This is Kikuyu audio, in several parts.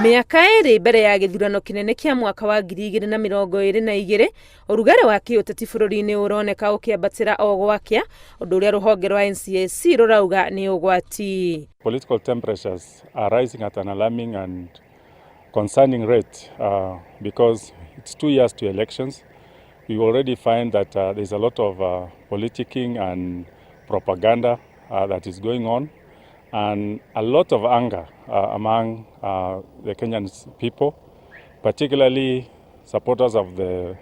Mĩaka 2 mbere ya gĩthurano kĩnene kĩa mwaka wa 2022, ũrugarĩ wa kĩũteti bũrũri-inĩ ũroneka ũkĩambatĩra o gwakĩa, ũndũ ũrĩa rũhonge rwa NCIC rũrauga nĩ ũgwati. Political temperatures are rising at an alarming and concerning rate because it's 2 years to elections. We already find that there's a lot of politicking and propaganda that is going on, and a lot of anger among the Kenyan people, particularly supporters of the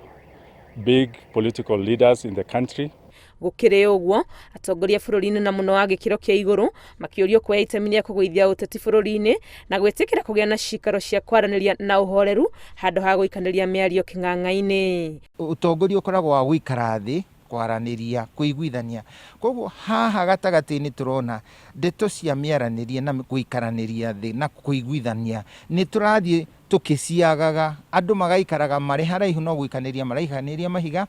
big political leaders in the country. Gũkĩrĩ ũguo, atongoria bũrũri-inĩ na mũno wa gĩkĩro kĩa igũrũ makĩũrio kuoya itemi rĩa kũgũithia ũteti bũrũri-inĩ na gwĩtĩkĩra kũgĩa na cikaro cia kwaranĩria na ũhoreru handũ ha gũikanĩria mĩario kĩng'ang'a-inĩ. Ũtongoria ũkoragwo wa gũikara thĩ, kwaranĩria, kũiguithania. Koguo haha gatagatĩ-inĩ tũrona ndeto cia mĩaranĩrie na gũikaranĩria thĩ na kũiguithania nĩ tũrathiĩ tũkĩciagaga. Andũ magaikaraga marĩ haraihu no gũikanĩria maraikanĩria mahiga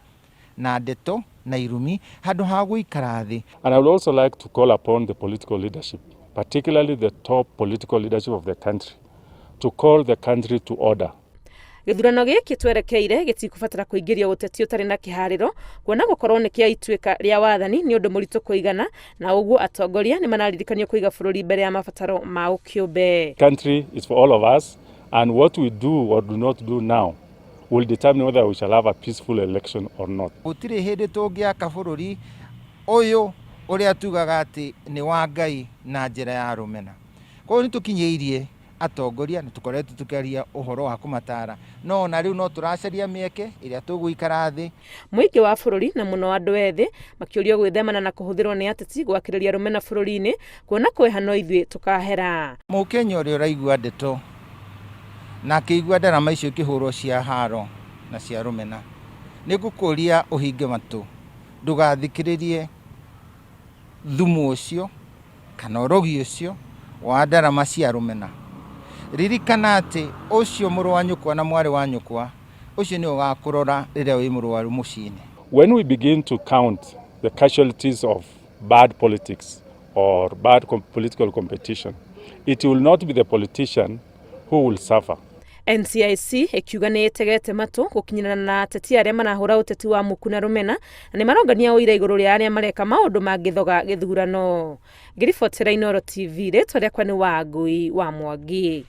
na ndeto na irumi handũ ha gũikara thĩ. And I would also like to call upon the political leadership, particularly the top political leadership of the country, to call the country to order. Gĩthurano gĩkĩ twerekeire gĩtikũbatara kũingĩrio ũteti ũtarĩ na kĩharĩro, kuona gũkorwo nĩ kĩa ituĩka rĩa wathani nĩ ũndũ mũritũ kũigana, na ũguo atongoria nĩ mararirikanio kũiga bũrũri mbere ya mabataro ma ũkĩũmbe. Country is for all of us, and what we do or do not do now will determine whether we shall have a peaceful election or not. Gũtirĩ hĩndĩ tũngĩaka bũrũri ũyũ ũrĩa tugaga atĩ nĩ wa Ngai na njĩra ya rũmena. Koguo nĩ tũkinyĩirie atongoria, nĩ tũkoretwo tũkĩaria ũhoro wa kũmatara, no ona rĩu no tũracaria mĩeke ĩrĩa tũgũikara thĩ. Mũingĩ wa bũrũri na mũno andũ ethĩ makĩũrio gwĩthemana na kũhũthĩrwo nĩ ateti gwakĩrĩria rũmena bũrũri-inĩ, kuona kwĩha no ithuĩ tũkahera. Mũkenya ũrĩa ũraigua ndeto na akĩigua ndarama icio ikĩhũrwo cia haro na cia rũmena, nĩ ngũkũria ũhinge matũ, ndũgathikĩrĩrie thumu ũcio kana ũrogi ũcio wa ndarama cia rũmena. Ririkana atĩ ũcio mũrũ wa nyũkwa na mwarĩ wa nyũkwa ũcio nĩ ũgakũrora rĩrĩa wĩ mũrwaru mũciĩ-inĩ. When we begin to count the casualties of bad politics or bad political competition, it will not be the politician who will suffer. NCIC ĩkiuga nĩ ĩtegete matũ gũkinyĩrana na ateti arĩa marahũra ũteti wa muku na rũmena, na nĩ marongania ũira igũrũ rĩa arĩa mareka maũndũ mangĩthoga gĩthurano. Ngĩribotera Inooro TV, rĩtwa rĩakwa nĩ Wangui wa Mwangi.